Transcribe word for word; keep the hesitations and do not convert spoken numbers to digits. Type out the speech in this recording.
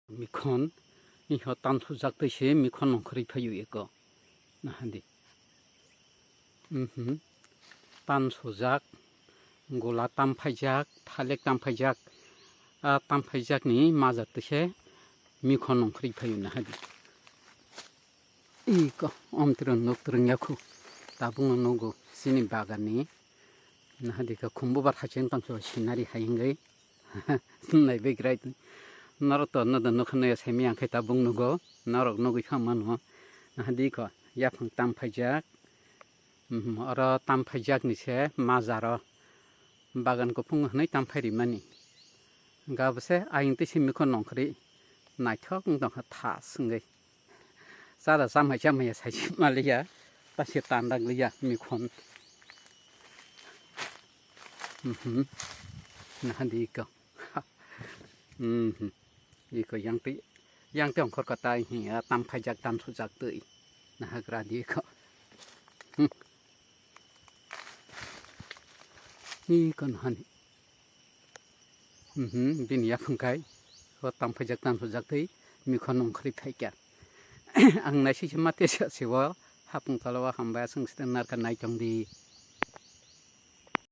Mikhon, iho tan sujak twi se mikhon nongkhorwi phaio eko. Nahadi. Mhm. Tan sujak, gola tam phaijak, thalek tam phaijak. A tam phaijakni majak twi se mikhon nongkhorwi phaio nahadi. Iko, omtwrwng nok twrwng yakhu. Tabukno nugo, chini baganni. Nahadi khe khumbu bar hacheng tongso scenery hai wngwi. Naibe grai. Norok to nodo nukha naya saimaya khe tabuk nugo. Norok nugwi kha mano. Nahadi ko, yaphang tam phaijak. Mhm, oro tam phaijakni se majaro. Bagan kuphung hwnwi tam phai rimani. Gabose ayung twi simi kho nongkhorwi naithok wng tongkha thas wngwi. Chada chamai chamaiya saisi maliya, ta se tandak liya mikhon. Mhm. Nahadi iko. Mhm. Iko yang twi, yang twi ongkhor kata hi ya tam phaijak tan sujak twi. Nahagra di iko. Hmm. Iko nahani. Mhm, bini yaphang kai. O tam phaijak tan sujak twi mikhon nongkhorwi phaikha. Ang naisingse mate se o hapung tola o hambai aswk se narwkha naitong di.